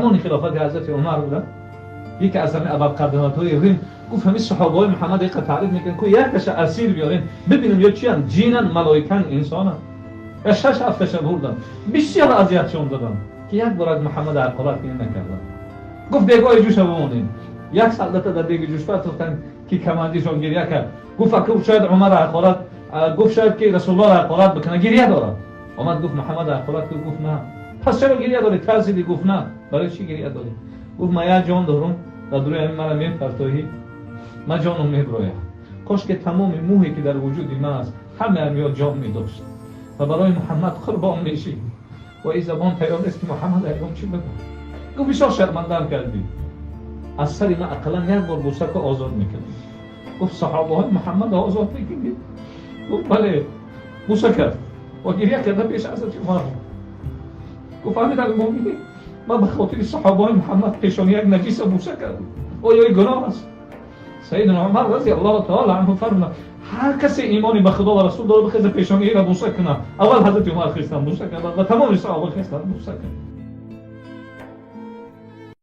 Замони хилофати ҳазрати Умар буда, яке аз ҳамин абарқарданатҳои Рим гуфт: ҳамин саҳобаҳои Муҳаммад иқа таъриф мекунанд ку, якташа асир биёрен, бибинем, ё чиян, ҷинан, малоикан, инсонан. Я шаш ҳафташа бурдан, бисёр азиятшон доданд, ки як бор аз Муҳаммад ҳақорат ки накарданд. Гуфт: дегои ҷӯша бимонем. Як солдата дар деги ҷӯш партохтанд, ки командиршон гиря кард. Гуфт: аку шояд Умар ҳақорат гуфт, шояд ки Расулуллоҳ ҳақорат бикунад, гиря дорад. Омад, гуфт: Муҳаммад ҳақорат кун? Гуфт: на. Пас чаро гиря дорӣ? Тарсидӣ? Гуфт: на. Барои чӣ гиря дорӣ? Гуфт: ман як ҷон дорум, дар дуруи ҳамин мара мепартоҳӣ, ман ҷоном меброям. Кош ки тамоми мӯҳе ки дар вуҷуди ман аст, ҳамаам ё ҷон медошт ва барои Муҳаммад қурбон мешид. Ва ин забон тайёр нест, ки Муҳаммад ягон чӣ бигӯ. Гуфт: бисёр шармандам кардӣ, аз сари ман ақаллан як бор бӯсако, озод мекардӣ. Гуфт: саҳобаҳои Муҳаммад озод мекунӣ? Гуфт: бале. Бӯса кард ва гиря карда пеш ҳазрати Умар гуфт: Амиралмӯминин, ман ба хотири саҳобаҳои Муҳаммад пешони як наҷиса бӯса кардам, оё ин гуноҳ аст? Сайидина Умар разиаллоҳу таала анҳу фармуд: ҳар касе имони ба Худо ва Расул дорад, бихеза, пешониро бӯса кунад. Аввал ҳазрати Умар хестанд, бӯса карданд ва тамоми саҳоба хестанд, бӯса карданд.